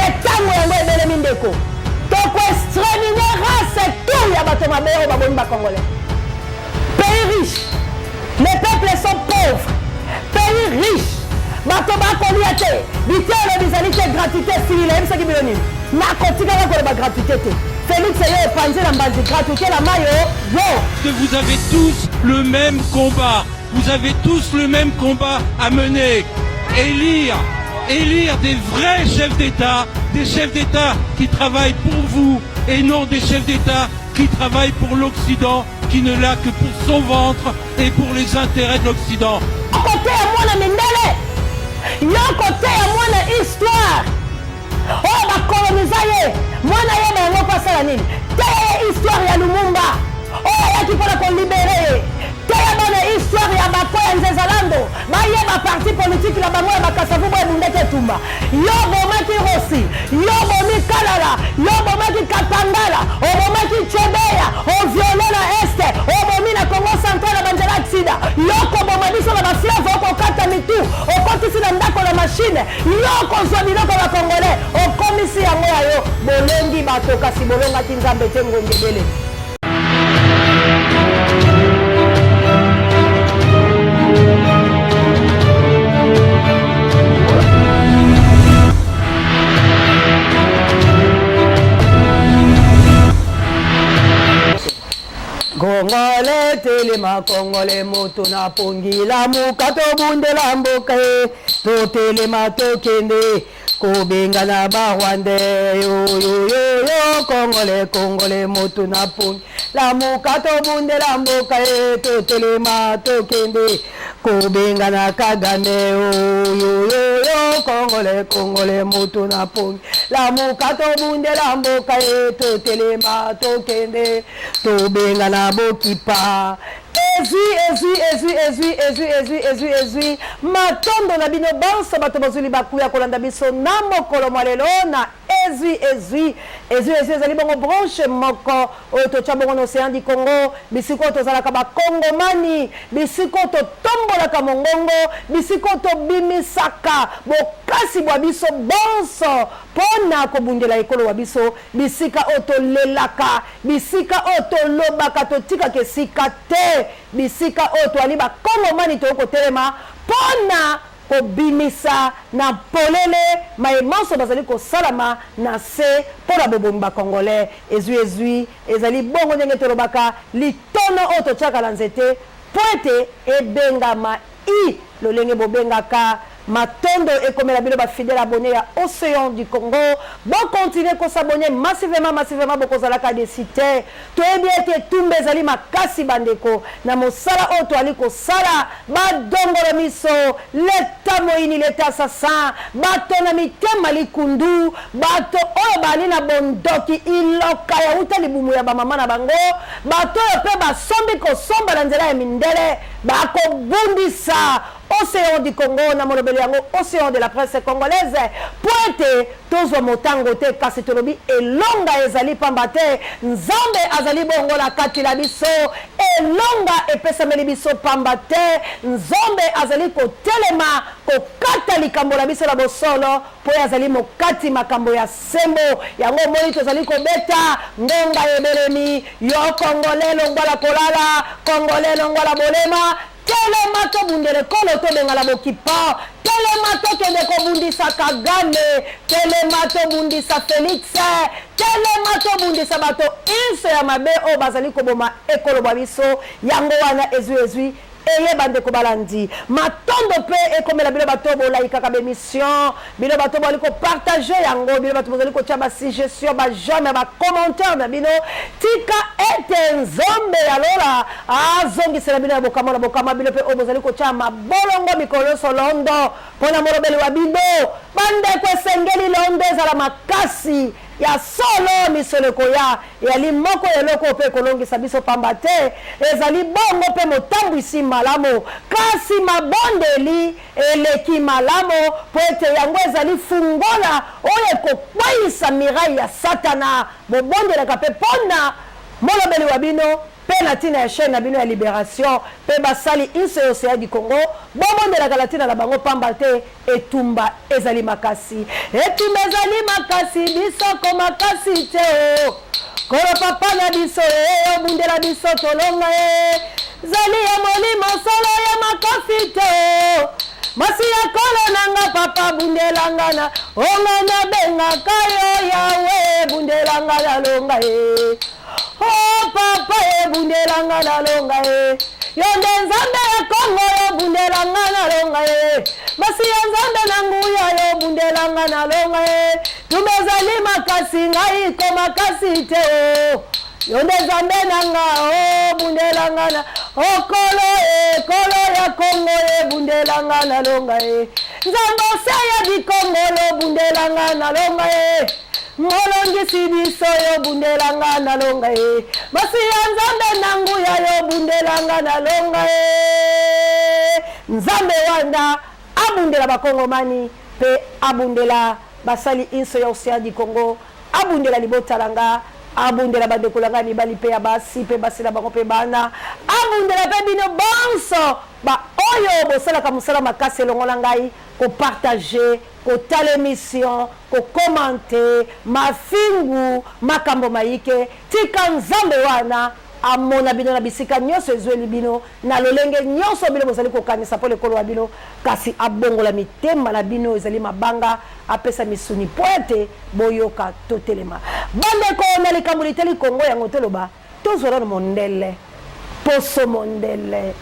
Ntango yango ebelemi ndeko, toko exterminer race tout ya bato mabe oyo babomi ba Congolais. Pays riche, les peuples sont pauvres. Pays riche, bato bakolia te, biteyelo bizali te, gratuité esili. Nayebisaki bino nini? Nakotikaka koloba gratuité te. Felix yo opanzi na mbanzi gratuité na mayo yo. Que vous avez tous le même combat. Vous avez tous le même combat à mener. Élire, élire des vrais chefs d'État, des chefs d'État qui travaillent pour vous et non des chefs d'État qui travaillent pour l'Occident, qui ne l'a que pour son ventre et pour les intérêts de l'Occident. Koteya mwana mindele, yo koteya mwana histoire oyo bakoloniza ye, mwana yeba yango mpo asala nini? Teya ye histoire ya Lumumba oyo ayaki mpona kolibere ye. Teya bana histoire ya bako ya Nzezalando, bayeba parti politique na bango ya bakasavubu ebundaki etumba. Yo obomaki Rossy, yo obomi Kalala, yo obomaki Katangala, obomaki Chebeya, oviole na Est, obomi na Congo central na banzela accident. Yo okoboma biso na ba fleuve, okokata mitu, okotisi na ndako na machine, yo okozwa biloko ya ba Congolais, okomisi yango ya yo. Bolongi bato kasi bolongaki Nzambe te, ngonga ebelemi. Kongole telema kongole moto na pongi lamuka tobundela mboka e totelema tokende kobengana ba rwandais yoyoyoyo kongole kongole moto na pongi lamuka tobundela mboka e totelema tokende kobengana kagame oyoyoyo kongole kongole moto na pongi lamuka tobundela mboka e totelema tokende tobengana bokipa Ezwi, ezwi, ezwi, ezwi, ezwi, ezwi, ezwi, ezwi. Matondo na bino banso bato bozwi libaku ya kolanda biso na mokolo mwa lelo na Ezwi, ezwi, ezwi, ezwi ezali bongo branche moko oyo totya bongo na Ocean du Congo, bisika oyo tozalaka bakongomani, bisika oyo totombolaka mongongo, bisika oyo tobimisaka bokasi bwa biso bonso mpo na kobundela ekolo wa biso, bisika oyo tolelaka Bisika oyo tolobaka totikaka esika te, bisika oyo toali ba Kongomani tokoki kotelema mpo na kobimisa na polele maye manso bazali kosalama na nse mpo na bobomi ba Congolais. Ezwi ezwi ezali bongo ndenge tolobaka litono oyo totiaka na nzete mpo ete ebengama i lolenge bobengaka Matondo ekomela bino ba fidèles abonnes ya Ocean du Congo. Bo continuer ko s'abonner massivement massivement bokozalaka deçu te. Toyebi ete etumba ezali makasi bandeko na mosala oyo toali kosala. Ba dongolo miso, l'etat moyini, l'etat assassin, bato na mitema likundu, bato oyo baali na bondoki iloka ya wuta libumu ya ba mama na bango, bato oyo pe basombi kosomba na nzela ya mindele bakobundisa Ocean du Congo na molobeli yango Ocean de la presse congolaise mpo ete tozwa motango te kasi tolobi elonga ezali pamba te Nzambe azali bongo na kati na biso elonga epesameli biso pamba te Nzambe azali kotelema kokata likambo na biso na bosolo mpo ye azali mokati makambo ya sembo yango omoni tozali kobeta ngonga ebelemi yo Congolais longwa na kolala Congolais longwa na bolema Telema tobundela ekolo tobengana bokipa telema tokende kobundisa kagame telema tobundisa felix telema tobundisa bato inso ya mabe oyo bazali koboma ekolo bwa biso yango wana ezwi ezwi eye bandeko balandi matondo mpe ekomela bino bato bolaikaka ba emission bino bato bozali ko partager yango bino bato bozali kotia ba suggestion ba j'aime ba commentaire na bino tika ete nzambe ya lola azongisela bino ya bokamwa na bokamwa bino mpe oyo bozali kotia mabolongo mikolo nyonso londo mpo na molobeli wa bino bandeko esengeli londo ezala makasi ya solo misolo ekoya Eyali moko ya eloko oyo mpe ekolongisa biso, pamba te ezali bongo mpe motambwisi malamu. Kasi mabondeli eleki malamu, mpo ete yango ezali fungola oyo ekokweisa mirai ya Satana. Bobondelaka mpe mpo na molobeli wa bino. mpe na ntina ya chaîne na bino ya Liberation mpe basali inso ya Océan du Congo. Bobondelaka na ntina na bango, pamba te etumba ezali makasi. Etumba ezali makasi, bisoko makasi te o. Kolo papa na biso e, obundela biso tolonga e. Zali ya molimo solo ya makofi te o. Masi ya kolo na nga papa bundela nga na onga na bengaka yo Yawe bundela nga na longa e. Oh papa e bundela nga na longa e. Yo nde Nzambe ya Kongo yo bundela nga na longa e. Masi ya Nzambe na nguya yo bundela nga na longa e. Tumba ezali makasi ngai ko makasi te o. Yo nde Nzambe na nga o bundela nga na o kolo e kolo ya Kongo e bundela nga na longa e. Nzambe ose ya bikongo yo bundela nga na longa e. Molongisi biso yo bundela nga na longa e. Masiya Nzambe na nguya yo bundela nga na longa e. Nzambe wana abundela bakongomani pe abundela basali inso ya Ocean du Congo, abundela libota la nga, abundela bandeko la nga ya mibali pe ya basi pe basi na bango pe bana, abundela pe bino banso ba oyo bosalaka mosala makasi elongo na ngai ko partager, kotala emission, ko commenter, mafingu, makambo mayike. Tika Nzambe wana amona bino na bisika nionso ezueli bino, na lolenge nionso bino bozali kokanisa mpo na ekolo wa bino, kasi abongola mitema na bino ezali mabanga, apesa misuni mpo ete boyoka. Totelema, bandeko, na likambo litali Congo yango toloba, tozwa nano mondele, poso mondele,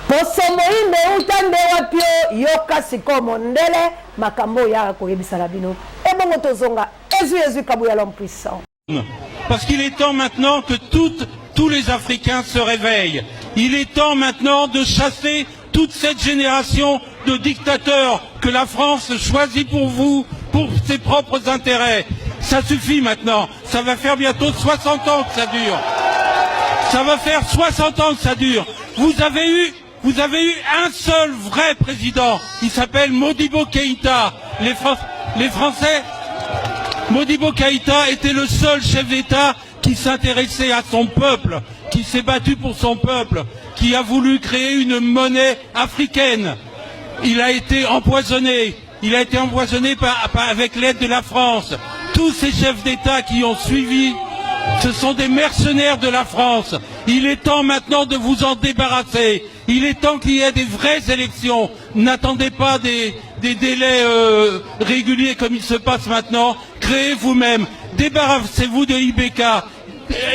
poso moindo euta nde wapi o? Yoka sikoyo mondele makambo oyo akoyebisa na bino, ebongo tozonga ezwi ezwi Kabuya l'homme puissant. Parce qu'il est temps maintenant que toutes, tous les Africains se réveillent. Il est temps maintenant de chasser toute cette génération de dictateurs que la France choisit pour vous, pour ses propres intérêts. Ça suffit maintenant. Ça va faire bientôt 60 ans que ça dure. Ça va faire 60 ans que ça dure. Vous avez eu, vous avez eu un seul vrai président. Il s'appelle Modibo Keïta. Les, Fran les Français, Modibo Keïta était le seul chef d'État qui s'intéressait à son peuple, qui s'est battu pour son peuple, qui a voulu créer une monnaie africaine. Il a été empoisonné. Il a été empoisonné par, par, avec l'aide de la France. Tous ces chefs d'État qui ont suivi, ce sont des mercenaires de la France. Il est temps maintenant de vous en débarrasser. Il est temps qu'il y ait des vraies élections. N'attendez pas des, des délais euh, réguliers comme il se passe maintenant. Créez vous-même. Débarrassez-vous de IBK.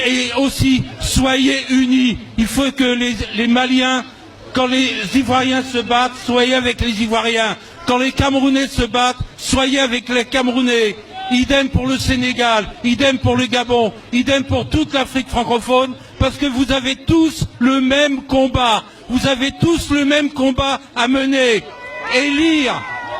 Et aussi, soyez unis. Il faut que les, les Maliens, quand les Ivoiriens se battent, soyez avec les Ivoiriens. Quand les Camerounais se battent, soyez avec les Camerounais. Idem pour le Sénégal, idem pour le Gabon, idem pour toute l'Afrique francophone, parce que vous avez tous le même combat. Vous avez tous le même combat à mener. Élire,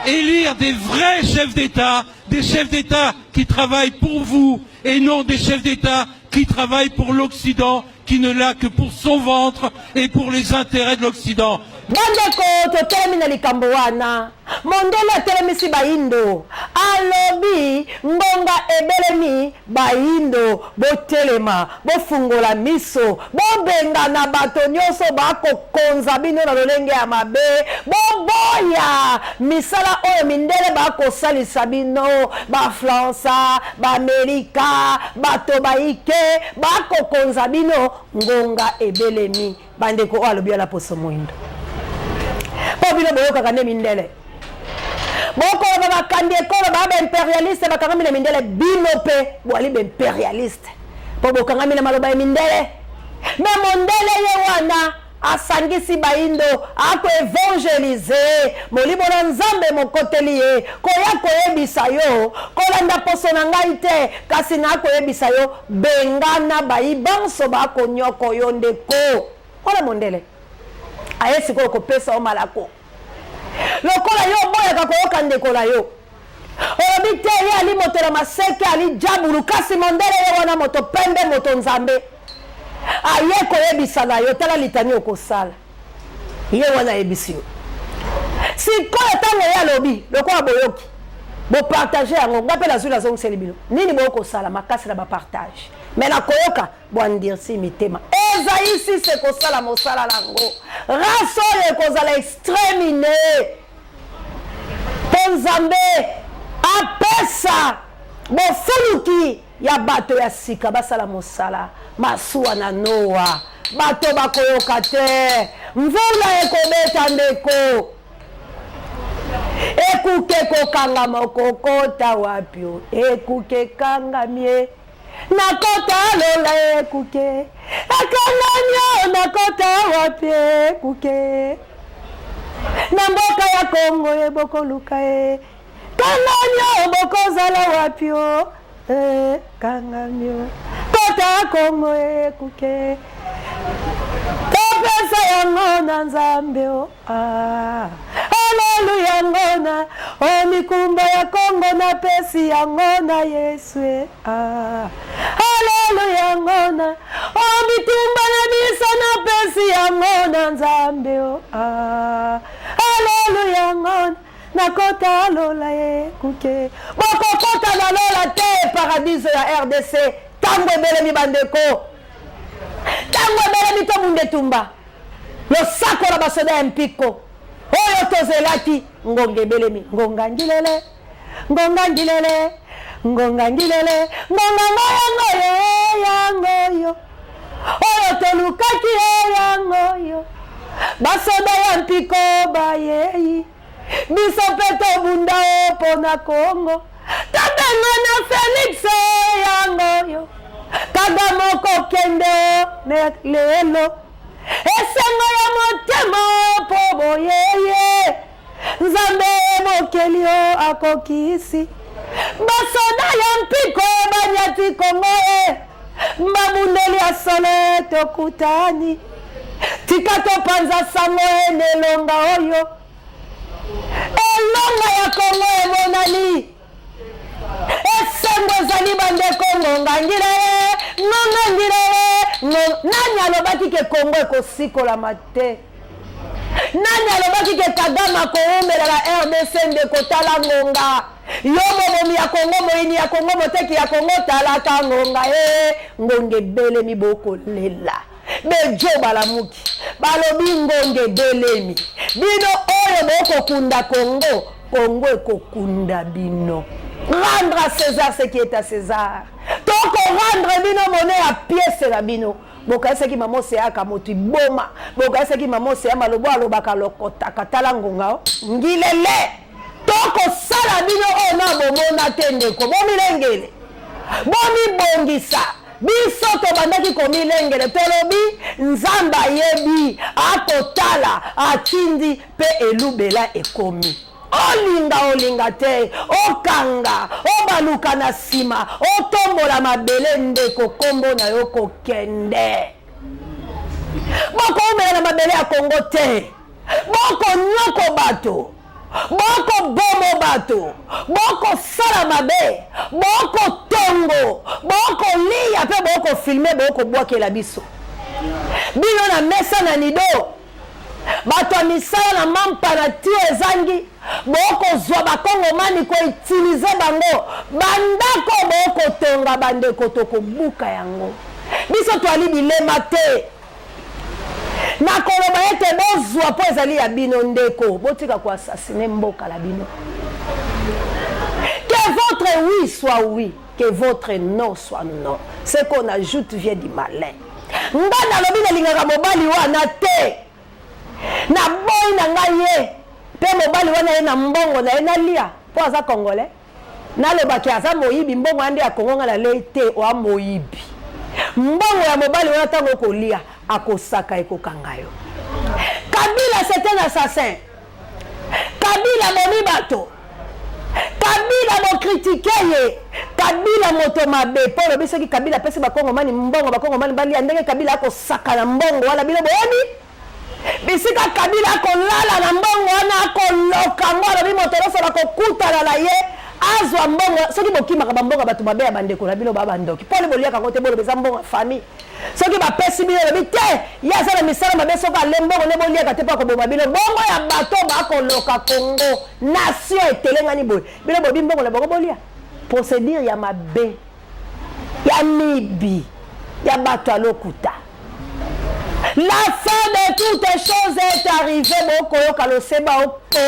élire des vrais chefs d'État, des chefs d'État qui travaillent pour vous et non des chefs d'État qui travaillent pour l'Occident, qui ne l'a que pour son ventre et pour les intérêts de l'Occident. Bandeko, totelemi na likambo wana. Mondele atelemisi bayindo, alobi ngonga ebelemi, bayindo botelema, bofungola miso, bobengana bato nyoso bakokonza bino na lolenge ya mabe, boboya misala oyo mindele bakosalisa bino, ba Fransa, ba Amerika, bato bayike bakokonza bino, ngonga ebelemi. Bandeko, oyo alobi wana poso moindo, mpo bino boyokaka nde mindele bokoloba bakambi ekolo baa baimperialiste bakangami na mindele. Bino mpe boali baimperialiste mpo bokangami na maloba ya mindele. Me mondele ye wana asangisi baindo, akoevangelize, molimo na Nzambe mokoteli ye koya koyebisa yo, kolanda poso na ngai te, kasi nakoyebisa yo, bengana bayi banso bakonyoko yo. Ndeko, wana mondele aye sikoyo kopesa yo malako. Lokola yo oboyaka koyoka ndeko na yo, olobi te ye ali moto na maseke, ali jabulu, kasi mondele ye wana moto pembe, moto Nzambe aye koyebisa na yo, tala litani okosala. Ye wana ayebisi yo sikoyo, ntango ye alobi, lokola boyoki, bopartage yango, nga mpe nazwi, nazongiseli bino nini bokosala makasi na bapartage. Mais na koyoka bo endurcir mitema. Esaïe 6 ekosala mosala na yango. Race oyo ekozala extermine. Mpo Nzambe apesa bofuluki ya bato ya sika basala mosala. Masuwa na Noa, bato bakoyoka te, mvula ekobeta ndeko. Ekuke kokangama okokota wapi o? Ekuke ekangami e. Nakota lola ekuke ekangami o, nakota wapi ekuke na mboka ya Kongo e bokoluka e kangami o, bokozala wapi o e kangami o, kota Kongo ekuke topesa yango na Nzambe o. Ah, aleluya ngona o mikumba ya Kongo napesi yango na Yesu e. Ah, aleluya ngona o bitumba na biso napesi yango na Nzambe o. Ah, aleluya ngona nakota lola ekuke bokokota na lola te paradiso ya RDC ntango ebelemi bandeko ntango ebelemi tobunda etumba Losako na basoda ya mpiko oyo tozelaki, ngonga ebelemi, ngonga ngilele, ngonga ngilele, ngonga ngilele, ngonga ngo yango yo, yango yo, oyo tolukaki ye yango yo, basoda ya mpiko bayei, biso mpe tobunda o mpo na Kongo, tobengana Felix yango yo, Kagame okokende o lelo. Esengo ya motema po boyeye Nzambe mokeli o akokisi basoda ya mpiko banyati Kongo e babundeli ya solo tokutani tika topanza sango e na elonga oyo elonga ya Kongo emonani Esengo ezali bandeko ngonga ngila ye ngonga ngila ye nani alobaki ke Kongo ekosikolama te? Nani alobaki ke Kagame akowumela na RDC? Ndeko tala ngonga yo mobomi ya Kongo moyini ya Kongo moteki ya Kongo talaka ngonga ye ngonga ebelemi bokolela Bejo balamuki balobi ngonga ebelemi bino oyo bokokunda Congo, Congo ekokunda bino. Rendre à César ce qui est à César. Toko rendre bino monnaie ya pièce na bino. Bokanisaki mama Oseaka moto iboma, bokanisaki mama Osea malobo alobaka lokotaka, tala ngonga o ngilele. Tokosala bino oyo na bomona te ndeko, bomilengele, bomibongisa. Biso tobandaki komilengele, tolobi, Nzambe ayebi, akotala, atindi, mpe elubela ekomi. Olinga olinga te, okanga, obaluka na nsima, otombola mabele, ndeko, nkombo na yo kokende. Bokoumela na mabele ya Kongo te. Bokonyoko bato, bokobomo bato, bokosala mabe, bokotongo, bokoliya mpe bokofilme, bokobwakela biso bino na mesa na nido bato ya misala na mampa na tio ezangi bokozwa bakongomani koutilize bango bandako bokotonga bandeko tokobuka yango biso twali bilema te Nakoloba ete bozwa mpo ezali ya bino ndeko, botika ko assassiner mboka na bino. Que votre oui soit oui, que votre non soit non. Ce qu'on ajoute vient du malin. Nga nalobi nalingaka mobali wana te, naboyi na ngai ye mpe mobali wana ye na mbongo na ye nalia mpo aza congolais. Naloba ke aza moyibi mbongo wana nde ya Congo nga nalei te oa moyibi mbongo ya mobali wana tango okolia akosaka ekokanga yo Kabila c'est un assassin Kabila abomi bato Kabila bo critique ye Kabila moto mabe po olobi soki Kabila apesi bakongomani mbongo bakongomani balia ndenge Kabila akosaka na mbongo wana bino boyebi Bisika Kabila akolala na mbongo wana akoloka yango alobi moto nyonso bakokutana na ye azwa mbongo. Soki bokimaka bambongo ya bato mabe ya bandeko na bino ba bandoki mpo boliaka yango te, boloba eza mbongo ya famille. Soki bapesi bino olobi te ye aza na misala mabe, soki ale mbongo nde boliaka te mpo akoboma bino. Bongo ya bato bakoloka Congo nation etelengani boye, bino bobi mbongo na bango bolia? Procédure ya mabe. Ya mibi, ya bato ya lokuta. La fin de toutes choses est arrivée, bokoyoka loseba opo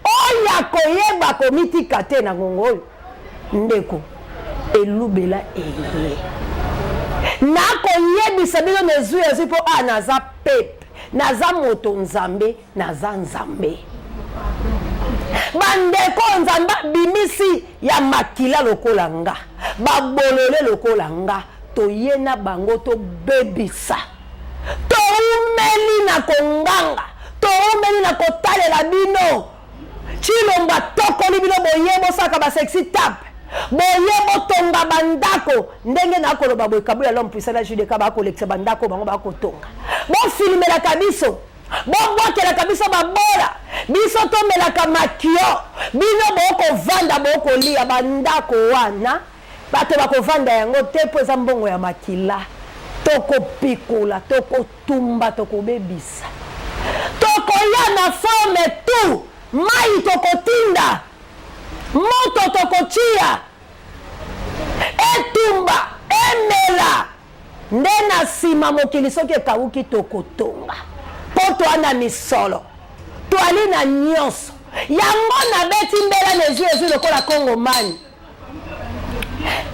oyo akoyeba komitika te na ngongo oyo. Ndeko, elubela eye. Nakoyebisa bino na ezwi ezwi mpo a naza pepe, naza moto Nzambe, naza Nzambe. Bandeko oyo Nzambe abimisi ya makila lokola nga, babolole lokola nga, toye na bango tobebisa. Toumeli na konganga, toumeli na kotalela bino. Tshilombo atokoli bino boye bosalaka ba sexy tape, boye botonga ba ndako ndenge na koloba boye Kabuya l'homme puissant na JDK ba kolekisa ba ndako bango ba kotonga. Bofilmelaka biso, bobwakelaka biso babola, biso tomelaka makio, bino bokovanda bokolia ba ndako wana. Bato bakovanda yango te mpo eza mbongo ya makila. Tokopikola, tokotumba, tokobebisa. Tokoya na forme tout, mayi tokotinda, moto tokotia, etumba, emela. Nde na sima mokili soki ekawuki tokotonga po toa na misolo, toali na nionso. Yango nabeti mbela na ezui ezui lokola Congo mani.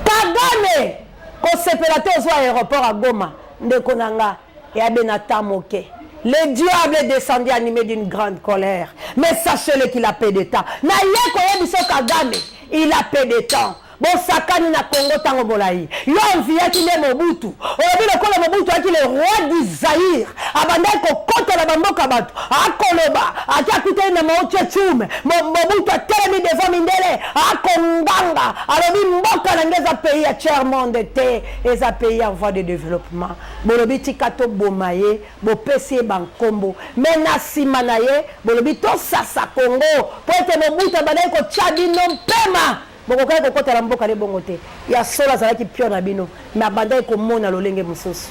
Kagame kosepela te ozwa aeroport ya Goma ndeko na nga ya be na temps moke. Le diable est descendu animé d'une grande colère, mais sachez-le qu'il a peu de temps. Na ye koyebiso Kagame, il a peu de temps. Bosakani na Congo tango molayi. Yo enviaki nde Mobutu. Olobi lokola Mobutu ayaki le roi du Zaïre, abandaki kokota na ba mboka bato, akoloba, ake akutani na Mao Tse-tung, Mobutu atelemi devant mindele, akonganga, alobi mboka na ngai eza pays ya tiers monde te, eza pays en voie de developpement. Bolobi tika toboma ye, bopesi ye ba nkombo. Mais na sima na ye, bolobi tosasa Congo, po ete Mobutu abandaki kotia bino mpema. Bokokaki kokota na mboka ne bongo te. Ya solo azalaki pion na bino, mais abandaki komona lolenge mosusu.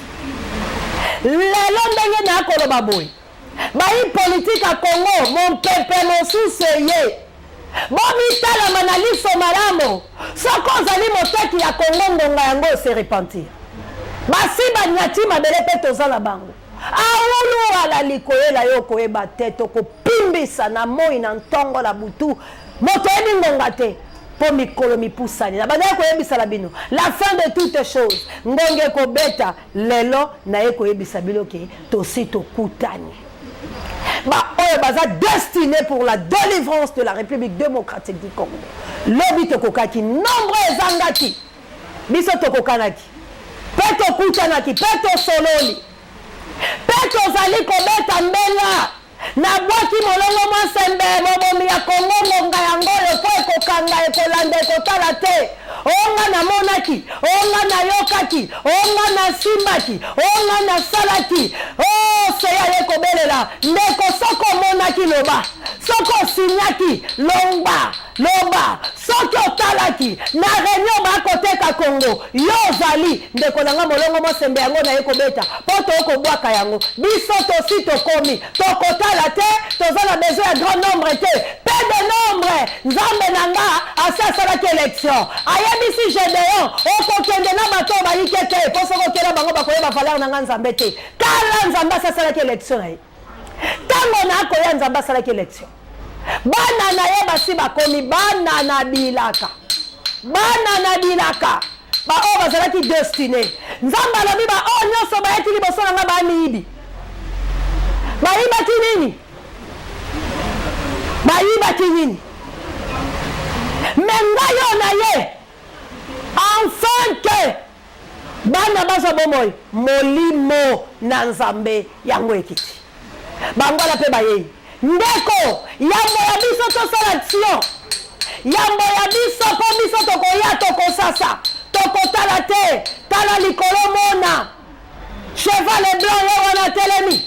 Lelo ndenge na koloba boye, bayi politique ya Congo mompepe mosusu eye. Bomitalama na liso malamo. Soki ozali moteki ya Congo ngonga yango o se repentir. Basi banyati mabele pe toza na bango. Awulu ala likoyela yo okoyeba te, tokopimbisa na moi na ntongo na butu. Moto ayebi ngonga te mpo mikolo mipusani. Nabandaki koyebisa na bino la fin de toutes choses, ngonga ekobeta lelo. Naye koyebisa bino ke tosi tokutani ba oyo baza destiné pour la délivrance de la République démocratique du Congo. Lobi tokokaki, nombre ezangaki, biso tokokanaki mpe tokutanaki mpe tosololi mpe tozali kobeta mbela. Nabwaki molongo mwa nsembe, mobomi ya Congo, ngonga yango oyo mpo ekokanga, ekolanda, ekotala te. O nga namonaki, o nga nayokaki, o nga nasimbaki, o nga nasalaki. O Seya ye kobelela, ndeko soki omonaki loba, soki osignaki longba. Loba soki otalaki na reunion ba koteka Congo yo ozali ndeko na nga molongo mosembe yango naye kobeta po to kobwaka yango biso tosi tokomi tokotala te toza na besoin ya grand nombre te peu de nombre nzambe na nga asi asalaki election ayebisi Gedeon okokende na bato oyo bayike te po soki okela bango bakoyeba valeur na nga nzambe te tala nzambe asi asalaki election na ye Tango na akoya Nzambe asalaki election. Bana na ye basi bakomi bana na bilaka. Bana na bilaka. Ba oyo bazalaki destine. Nzambe alobi ba oyo nyonso bayaki liboso na nga ba miyibi. Bayibaki nini? Bayibaki nini? Me ngai oyo na ye enfin que Bana bazwa bomoi, Molimo na Nzambe yango ekiti. Bangwala mpe bayei. Ndeko, yambo ya biso tosala action, yambo ya biso, mpo biso tokoya, tokosasa, tokotala te, tala likolo mona cheval blanc ye wana atelemi.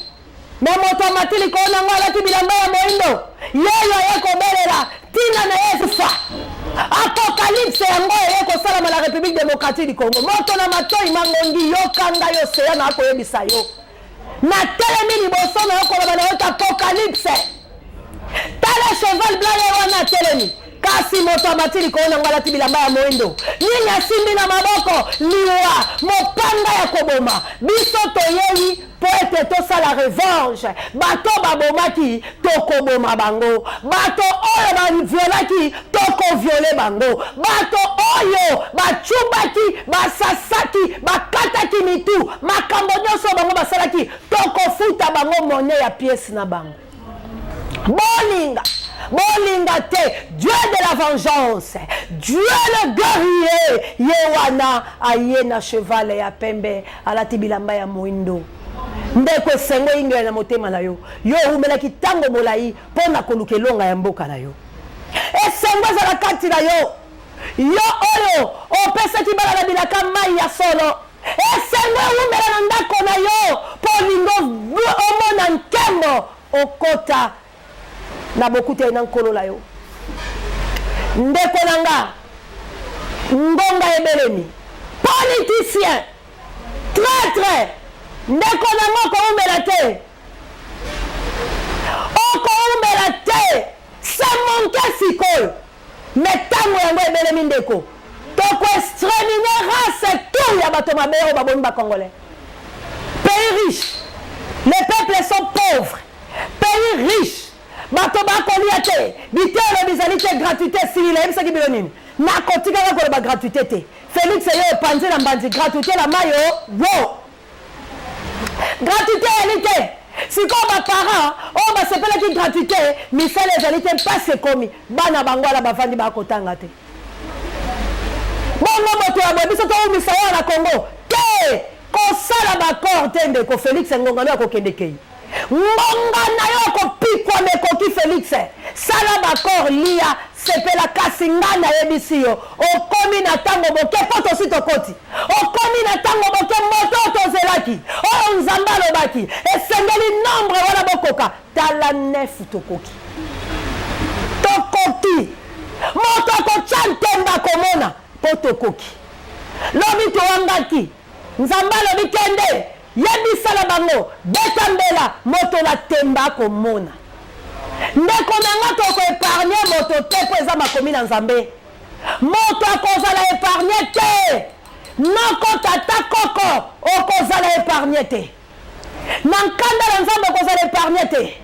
Mais moto amati likolo na yango alati bilamba ya moindo, yeyo aye kobelela ntina na ye ekufa. Apocalypse yango eye kosalama na Republique democratique du Congo. Moto na matoi mangongi, yoka ngai oseya na akoyebisa yo. Natelemi liboso na yo koloba na yo te apocalypse. Tala cheval blanc ye wana atelemi. Kasi moto amati likolo na yango alati bilamba ya moindo. Nini asimbi na maboko? Liwa, mopanga ya koboma. Biso toyei mpo ete tosala revanche. Bato babomaki, tokoboma bango. Bato oyo baviolaki, tokoviole bango. Bato oyo bacubaki, basasaki, bakataki mitu, makambo nyonso bango basalaki, tokofuta bango monnaie ya pièce na bango. Bolinga, bolinga te, Dieu de la vengeance, Dieu le guerrier, ye wana aye na cheval ya pembe, alati bilamba ya moindo. Ndeko, esengo eyingela na motema na yo. Yo owumelaki ntango molai mpo na koluka elonga ya mboka na yo. Esengo ezala kati na yo, yo oyo opesaki bana na bilaka mai ya solo. Esengo ewumela na ndako na yo, mpo olingi omona nkembo okota na bokutani na Nkolo na yo. Ndeko na nga, ngonga ebelemi. Politicien, traitre, ndeko na nga, okowumela te, okowumela te. Se manque sikoyo. Mais tango yango ebelemi ndeko, toko exterminer race tout ya bato mabe oyo babomi ba congolais. Pays riche, les peuples sont pauvres. Pays riche, bato bakolia te, biteyelo bizali te, gratuite esili. Nayebisaki bino nini? Nakotikaka koloba gratuite te. Felix yo opanzi na mbanzi gratuite la mayo wo. Gratuite eyali te. Sikoyo ba parents oyo basepelaki gratuite, misala ezali te, mpasi ekomi, bana bango wana bavandi bakotanga te. Bongo moto ya boye biso towumisa ye na Congo te, kosala ba accord te ndeko Felix, ngonga no ya kokende kei. Ngonga na yo ya kopikwama ekoki Felix, sala ba accord, lia, sepela kasi nga nayebisi yo okomi na tango boke po tosi tokoti, okomi na tango boke moto oyo tozelaki, oyo Nzambe alobaki esengeli nombre wana bokoka, tala 9 tokoki, tokoki, moto akotia ntembe akomona po tokoki, lobi towangaki Nzambe alobi kende Yebisa na bango, beta mbela, moto na tembe akomona. Ndeko na nga toko epargne moto te po eza makomi na Nzambe. Moto akozala epargne te. Noko, tata, koko, okozala epargne te. Na nkanda na Nzambe okozala epargne te.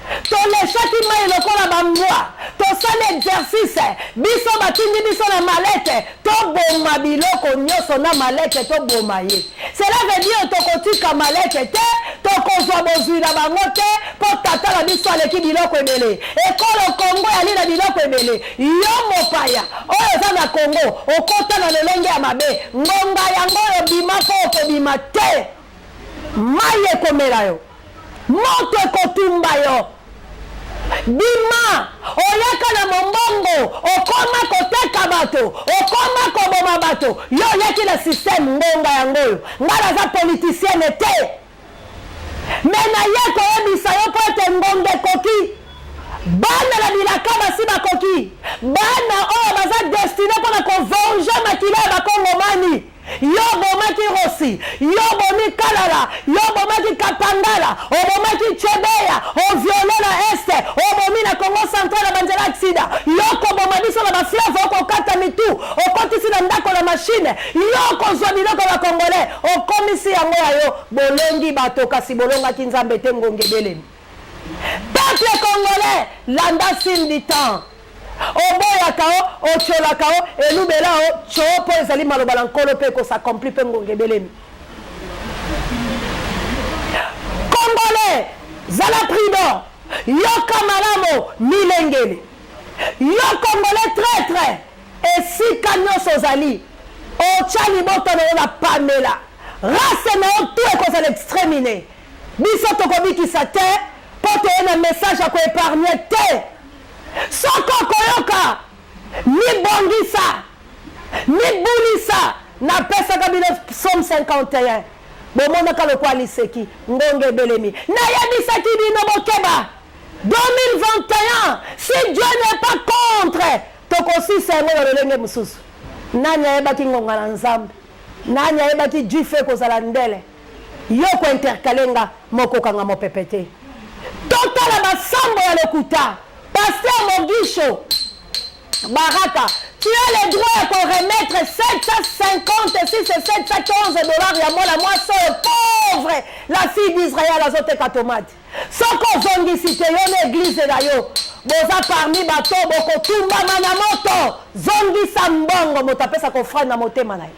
Toleshaki mayi lokola ba mbwa, tosali exercice, biso batindi biso na mallette toboma biloko nyoso na mallette toboma ye. Cela veut dire tokotika mallette te, tokozwa bozwi na bango te mpo tata na biso aleki biloko ebele. Ekolo Congo eyali na biloko ebele. Yo mopaya oyo oza na Congo okota na lolenge ya mabe, ngonga yango oyo bima mpo okobima te. Mayi ekomela yo. Moto ekotumba yo. Bima, oyaka na mombongo, okoma koteka bato, okoma koboma bato. Yo oyaki na système, ngonga yango oyo. Nga naza politicienne te. Mais naye koyebisa yo mpo ete ngonga ekoki. Bana na bilaka basi bakoki. Bana oyo baza destine mpo na ko venger makila ya bakongomani. Yo obomaki Rossy, yo obomi Kalala, yo obomaki Kapangala, obomaki Chebeya, o viole na Est, obomi na Congo central na banzela accident, yo okoboma biso na ba fleuve, okokata mitu, okotisi na ndako na machine, yo okozwa biloko ya ba congolais, okomisi yango ya yo, bolongi bato kasi bolongaki Nzambe te, ngonga ebelemi. Peuple congolais, landa signe du temps. Oboyaka o, otiolaka o, elubela o, tshoo mpo ezali maloba na Nkolo mpe eko s'accomplir mpe ngonga ebelemi. Congolais, zala prudent, yoka malamo, milengele. Yo Congolais traitre, esika nionso ozali, otia libota na yo na pamela, race na yo tout ekozala extreminer. Biso tokobikisa te mpo toye na message ya ko epargner te. Soki okoyoka, mibongisa, mibulisa. Napesaka bino Psaume 51. Bomonaka lokola liseki, ngonga ebelemi. Nayebisaki bino bokeba. 2021, si Dieu n'est pas contre, tokosisa yango na lolenge mosusu. Nani ayebaki ngonga na Nzambe? Nani ayebaki du feu ekozala ndele? Yo ko intercaler nga mokokanga mopepe te. Totala ba sambo ya lokuta. Pasteur Mogisho. Baraka, tu as le droit ya ko remettre 756 et 715 $ ya mwana mwasi oyo pauvre, la fille d'Israël azoteka tomate. Soki ozongisi te, yo na église na yo boza parmi bato bokotumbama na moto. Zongisa mbongo. Moto apesaka offrande na motema na ye.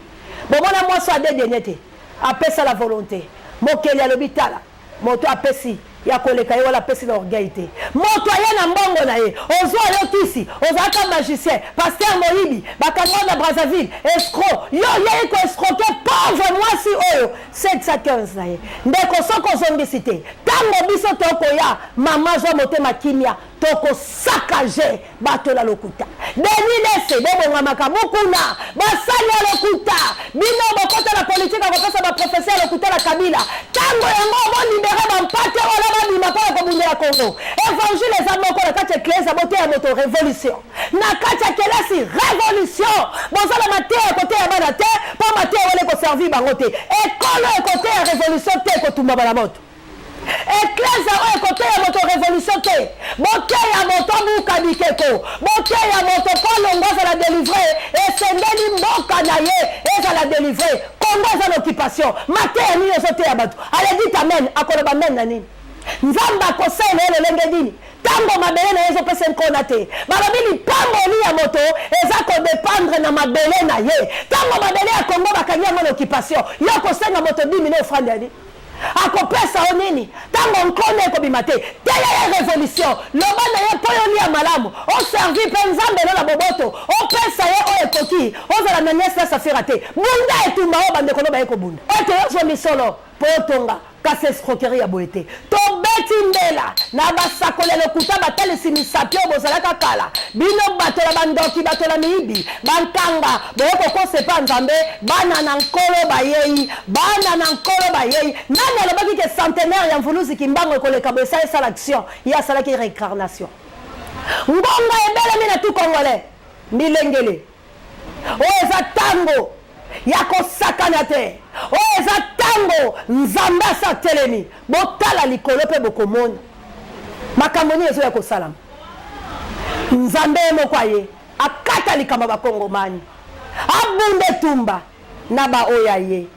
Bomona mwasi oyo adedene te, apesa la volonté. Mokeli alobi: tala, moto apesi ya koleka ye wala apesi na orgueil te. Moto aye na mbongo na ye, ozwa yo kisi, ozalaka magicien, pasteur moyibi, bakanga na Brazzaville, escroc. Yo oyei koescroquer pauvre mwasi oyo 715 na ye. Ndeko, soki ozongisi te, ntango biso tokoya, mama, zwa motema kimia, tokosaccager bato na lokuta. Denis Lese, bobongamaka mokuna basali ya lokuta. Bino bokota na politike, akopesa baprophétie ya lokuta na Kabila. Ntango yango bolibérer bampate wana, babima mpona kobundela Kongo. Évangile eza moko na kati ya eklese, boteya moto révolution na kati ya kelasi, révolution. Bozala mateya koteya bana te, mpo mateya wana ekoservir bango te. Ekolo ekoteya révolution te, ekotumbama na moto. Eklese oyo ekoteya moto révolution te. Boteya moto abuka bikeko, boteya moto mpo alongo, azala délivré. Esengeli mboka na ye ezala délivré. Kongo eza na occupation. Mateya nini ozoteya bato? Ale dit amen, akoloba amen na nini? Nzambe akosalela ye lolenge nini ntango mabele na ye ezopesa nkona te? Balobi lipamboli ya moto eza kodépendre na mabele na ye. Ntango mabele ya Kongo bakangi yango na occupation, yo kosenga moto dimi na offrande ya nini? Akopesa yo nini ntango nkona ekobima te? Teya ye révolution, loba na ye mpo yo lia malamu, oservi mpe Nzambe no na boboto, opesa ye oyo ekoki. Ozala na niese na Safira te. Bunda etumba oyo bandeko no baye kobunda ete yozwa misolo mpo yotonga, kasi escroquerie ya boye te. Tobeti mbela na basakoli ya lokuta, batalisi misapi oyo bozalaka kala. Bino bato na bandoki, bato na miyibi, bankanga, boye kokosa epa Nzambe. Bana na Nkolo bayei, bana na Nkolo bayei. Nani alobaki ke centenaire ya Mvuluzi Kimbango ekoleka boye? Esala, esala action. Ye asalaki réincarnation. Ngonga ebelemi na tout Congolais milengele. Oyo eza ntango ya kosakana te. Oyo eza ntango Nzambe asa atelemi. Botala likolo mpe bokomona makambo nini ezoya kosalama. Nzambe ye moko aye akata likambo. Bakongomani, abunda etumba na baoyo aye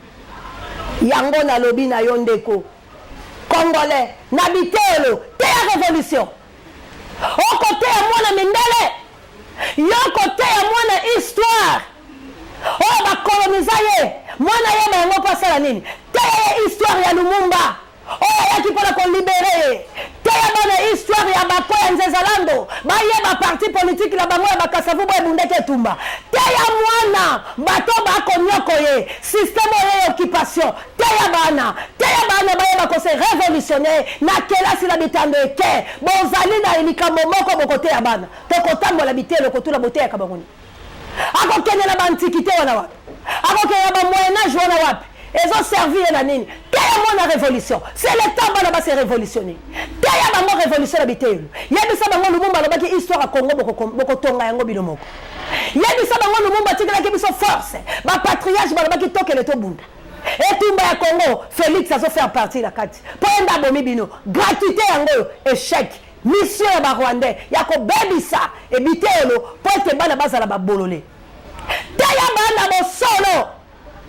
yango. Nalobi na yo, ndeko Congolais, na biteyelo, teya révolution. Okoteya mwana mindele, yo koteya mwana histoire oyo bakoloniza ye. Mwana yeba yango mpo asala nini? Teya ye histoire ya Lumumba oyo ayaki mpona kolibérer ye. Teya bana histoire ya bako ya Nzezalando, bayeba parti politique na bango ya Bakasavu bo ebundaki etumba. Teya mwana bato bakonyoko ye, système oyo ya occupation. Teya bana, teya bana bayeba kose révolutionner na kelasi na bitando eke. Bozali na likambo moko bokoteya bana. Tokotambola bitelo, kotula boteyaka bango nini? Akokende na baantiquité wana wapi? Akokende na bamoyen âge wana wapi? Ezoservir ye na nini? Teya mwana révolution. C'est le temps bana base révolutionner. Teya bango révolution na biteyelo. Yebisa bango Lumumba alobaki histoire ya Congo, bokotonga yango bino moko. Yebisa bango Lumumba atikelaki biso force. Bapatriarche balobaki tokende tobunda etumba ya Congo. Félix azofaire partie na kati mpo ye nde abomi bino. Gratuité yango oyo, échec. Mission ya Barwandais ya kobebisa ebiteyelo mpo ete bana bazala babolole. Teya bana bosolo,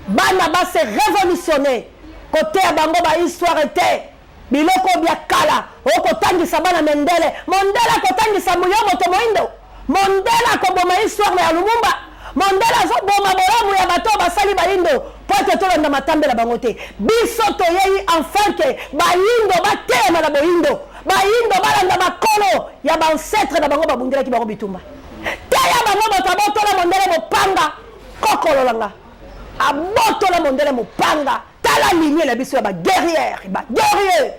bana base révolutionner. Koteya bango bahistoire te, biloko bya kala. Okotangisa bana mendele, mondele akotangisa yo moto moindo. Mondele akoboma histoire ya Lumumba. Mondele azoboma bolamu ya bato basali bayindo mpo ete tolanda matambela bango te. Biso toyei enfin ke bayindo bateyama na boyindo, bayindo balanda makolo ya baancêtre na bango babundelaki bango bitumba. Teya bango moto abotola mondele mopanga. Kokololanga abotola mondele mopanga. Tala ligne na biso ya baguerrière, baguerrier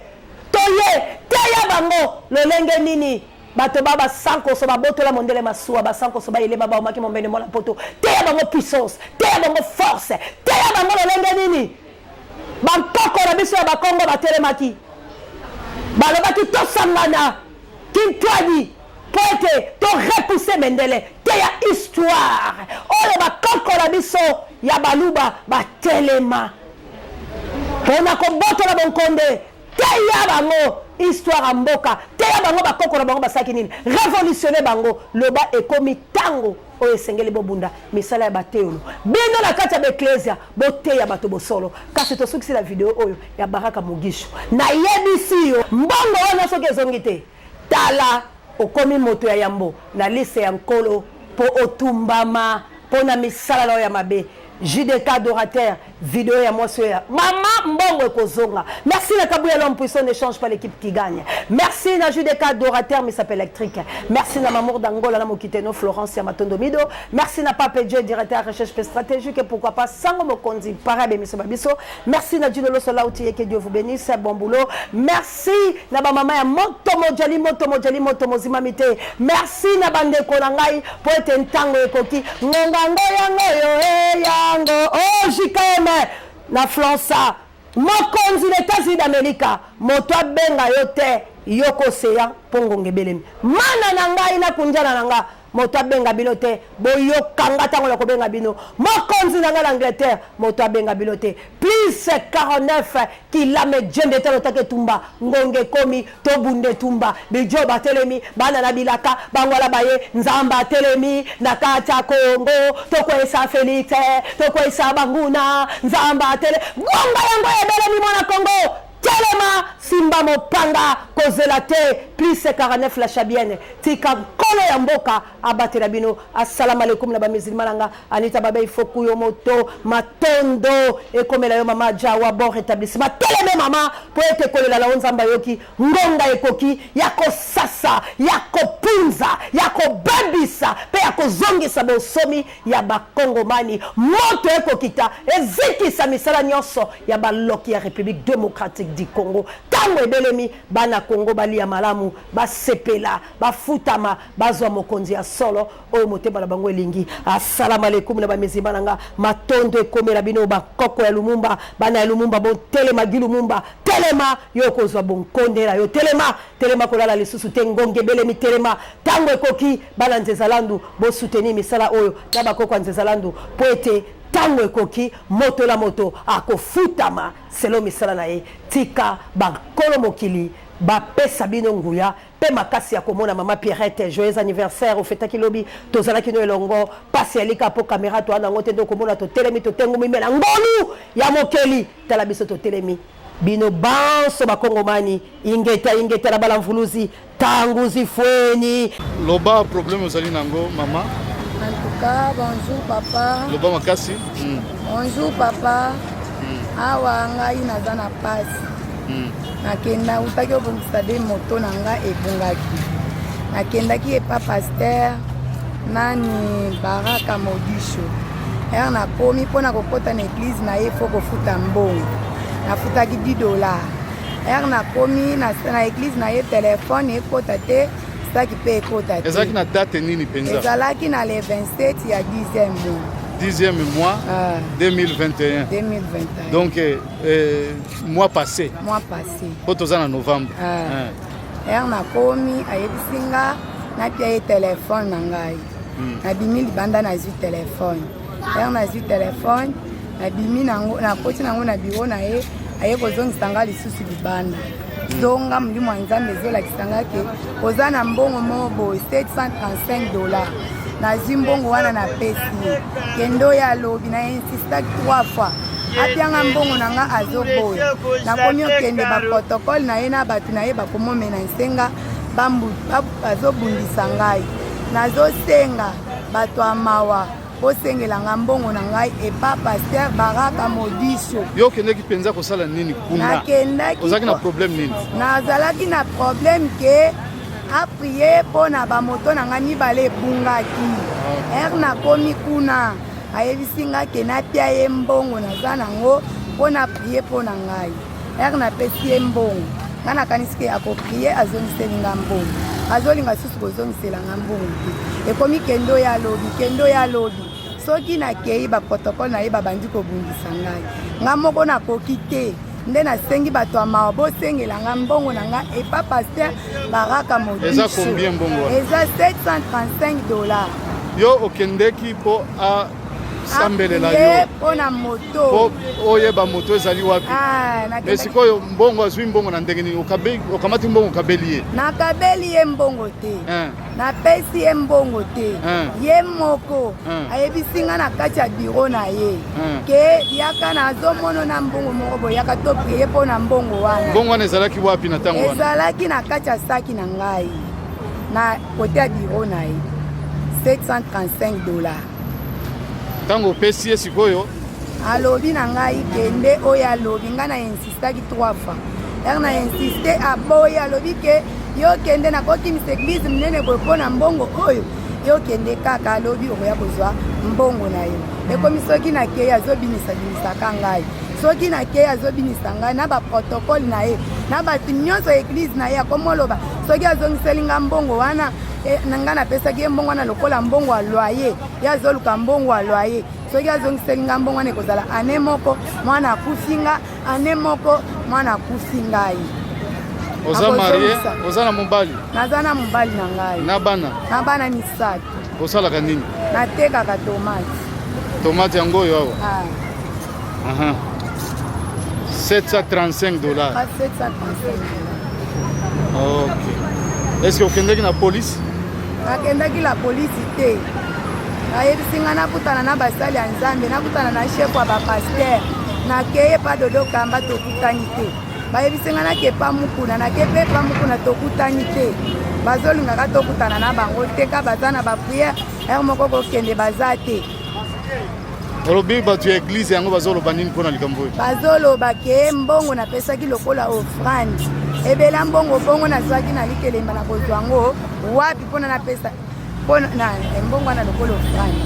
toye. Teya bango lolenge nini bato ba basankoso babotola mondele masuwa, basankoso bayelema baomaki mombene mwana poto. Teya bango puissance, teya bango force, teya bango lolenge nini bankoko na biso ya Bakongo batelemaki, balobaki tosangana kintwadi mpo ete torepousser mendele. Teya histoire oyo bakoko na biso ya Baluba batelema mpona kobotola bonkonde. Teya bango. histoire ya mboka, teya bango bakoko na bango basalaki nini, revolutionne bango. Loba ekomi ntango oyo esengeli bobunda misala ya bateyolo bino na kati ya baeklezia, boteya bato bosolo. Kasi tosukisi na video oyo ya Baraka Mugisho. Nayebisi yo, mbongo wana soki ezongi te, tala okomi moto ya yambo na liste ya Nkolo mpo otumbama mpo na misala na yo ya mabe. JDK adorateur, video ya mwasi oyo ya mama mbongo ekozonga. Merci na Kabuya, l'homme puissant ne change pas, l'équipe qui gagne. Merci na JDK adorateur, misap électrique. Merci na Mamour d'Angola na Mokiteno Florence ya Matondo Mido. Merci na Pape Dieu, directeur recherche pe stratégique, et pourquoi pas Sango Mokonzi para bémiso babiso. Merci na Dino Losola Outiye, que Dieu vous bénisse, bon boulot. Merci na ba mama ya moto mojali moto mojali moto mozima mite. Merci na bandeko na ngai po ete ntango ekoki, ngonga ngo yango yo e yango o JKM na Flansa mokonzi na États-Unis d'Amérique, moto abenga yo te, yo koseya mpo ngonga ebelemi. Mana na ngai na kunjana na nga, moto abenga bino te, boyokanga ntango na kobenga bino. Mokonzi na ngai na Angleterre, moto abenga bino te. Plus 49 kilame jembe talo take etumba, ngonga ekomi, tobunda etumba. Bijo batelemi, bana na bilaka bangwala baye, Nzambe atelemi na kati ya Kongo, tokweyisa Felix, tokweyisa banguna. Nzambe atele, ngonga yango ebelemi. Mwana Kongo, telema, simba mopanga, kozela te. Plus 49 la Chabienne, tika nkolo ya mboka abatela bino. Assalamu alaikum na bamizilima na nga Anita Babei Fokuyo moto matondo ekomela yo mama Jawa, bon rétablissement. Teleme mama, po ete kolela na yo Nzambe ayoki. Ngonga ekoki ya kosasa, ya kopunza, ya kobebisa mpe ya kozongisa bonsomi ya bakongomani. Moto ekokita ezikisa misala nyonso ya baloki ya République démocratique du Congo. Ntango ebelemi, bana Congo balia malamu, basepela, bafutama, bazwa mokonzi ya solo oyo motema na bango elingi. Assalamu alaikum na bamizima na nga, matondo ekomela bino bakoko ya Lumumba, bana ya Lumumba, botelema. Gi Lumumba, telema, yo okozwa bonkonde na yo. Telema, telema, kolala lisusu te, ngonga ebelemi, telema, ntango ekoki. Bana Nzezalandu, bosoutenir misala oyo na bakoko ya Nzezalandu, mpo ete ntango ekoki, moto na moto akofutama selo misala na ye. Tika bankolo mokili bapesa bino nguya mpe makasi ya komona. Mama Pierrette, joyeux anniversaire, ofetaki lobi, tozalaki no elongo. Pasi ya lika mpo kamera toa nango te, nde okomona totelemi, totengumi, me na ngolu ya mokeli, tala biso totelemi. Bino banso bakongomani, ingeta ingeta na bala mvuluzi tanguzi fweni. Loba problème ozali nango, mama. En tout cas, bonjour papa. Loba makasi. Bonjour papa. Awa ngai naza na pasi. Nakenda utaki obongisa de moto na nga ebungaki. Nakendaki epa pasteur nani, Baraka Modisho. Ere nakomi mpona kokɔta na église na ye, faut kofuta mbongo. Nafutaki 10 $. Ere nakomi na église na ye, telefone ekɔta te, saki mpe ekɔta te. Ezalaki na date nini mpenza? Ezalaki na le 27 ya 10e mois. 10e mois? Ah. 2021? 2021. Donc mois passé. Mois passé. Mpo toza na novembre. Ah. Ere nakomi, ayebisi nga napia ye telefone na ngai. Nabimi libanda, nazwi telefone. Ere nazwi telefone, nabimi nango, nakoti nango na biro na ye. Aye kozongisa nga lisusu libanda. Zonga, molimo ya Nzambe ezolakisa nga ke oza na mbongo moko boye, 735 $. Nazwi mbongo wana, napesi ye. Kende oyo alobi, na insistaki trois fois apianga mbongo na nga, azoboya. Nakomi okende, baprotocole na ye na bato na ye bakomomena nsenga, bazobundisa ngai. Nazosenga bato ya mawa, bosengela nga mbongo na ngai epa pasteur Baraka Modisho. Yo okendeki mpenza kosala nini kuna? Nakendaki Ozalaki na problème nini? Nazalaki na problème ke aprier mpo na bamoto na ngai mibale ebungaki. Ere nakomi kuna, ayebisi nga ke napia ye mbongo naza nango mpo na prier mpo na ngai. Ere napesi ye mbongo, ngai nakanisi ke akoprier, azongiseli nga mbongo. Azolinga susu kozongisela nga mbongo te. Ekomi kende oyo alobi, kende oyo alobi. Soki nakei, baprotocole na ye babandi kobundisa ngai. Nga moko nakoki te, nde nasengi bato ya mawa, bosengela nga mbongo na nga epa pasteur Baraka Modisho. Eza combien mbongo wana? Eza 735 $. Yo okendeki mpo a Asambelela yo mpo na moto, mpo oyeba moto ezali wapi. Ah, Mais sikoyo mbongo, azwi mbongo na ndenge nini? Okamati mbongo, okabeli ye? Nakabeli ye mbongo te. Napesi ye mbongo te. Ye moko ayebisi nga na kati ya bureau na ye ke yaka, nazomona na mbongo moko boye, yaka toprier mpo na mbongo wana. Mbongo wana ezalaki wapi na ntango wana? Ezalaki na kati ya saki na ngai na côté ya bureau na ye, 735 $. Ntango opesi ye sikoyo? Alobi na ngai kende. Oyo alobi, ngai na insistaki trois fois. Ere na insiste, aboyi. Alobi ke yo kende, nakokimisa église monene boye mpo na mbongo oyo. Yo kende kaka, alobi okoya kozwa mbongo na yo. Ekomi soki nakei, azobimisa-bimisaka ngai. Soki nakei, azobimisa ngai na baprotocole na ye, na bato nyonso ya église na ye. Akomoloba soki azongiseli nga mbongo wana, na ngai napesaki ye mbongo wana lokola mbongo ya loyer, ye azoluka mbongo ya loyer. Soki azongiseli nga mbongo wana, ekozala ane moko mwana akufi nga, ane moko mwana akufi ngai. Oza mariée? Oza na mobali? Naza na mobali na ngai. Na bana? Na bana misato. Osalaka nini? Natekaka tomate. Tomate yango oyo awa? Ah. Aha. 735 $. Ah, 735. Ok, est ce que okendaki na police? Nakendaki la polisi te. Bayebisi ngai nakutana na basali ya Nzambe, nakutana na chef ya bapasteur. Nakeye pa Dodo Kamba, tokutani te. Bayebisi ngai nake pa Mukuna, nake mpe pa Mukuna, tokutani te. Bazolingaka tokutana na bango te, ka baza na baprière, heure moko kokende baza te. Olobi bato ya église yango bazoloba nini mpona likambo oyo? Bazoloba ke mbongo napesaki lokola offrande ebela, mbongo bongo nazwaki na likelemba, na kozwa yango wapi mpona napesa mpona na mbongo wana lokola offrande?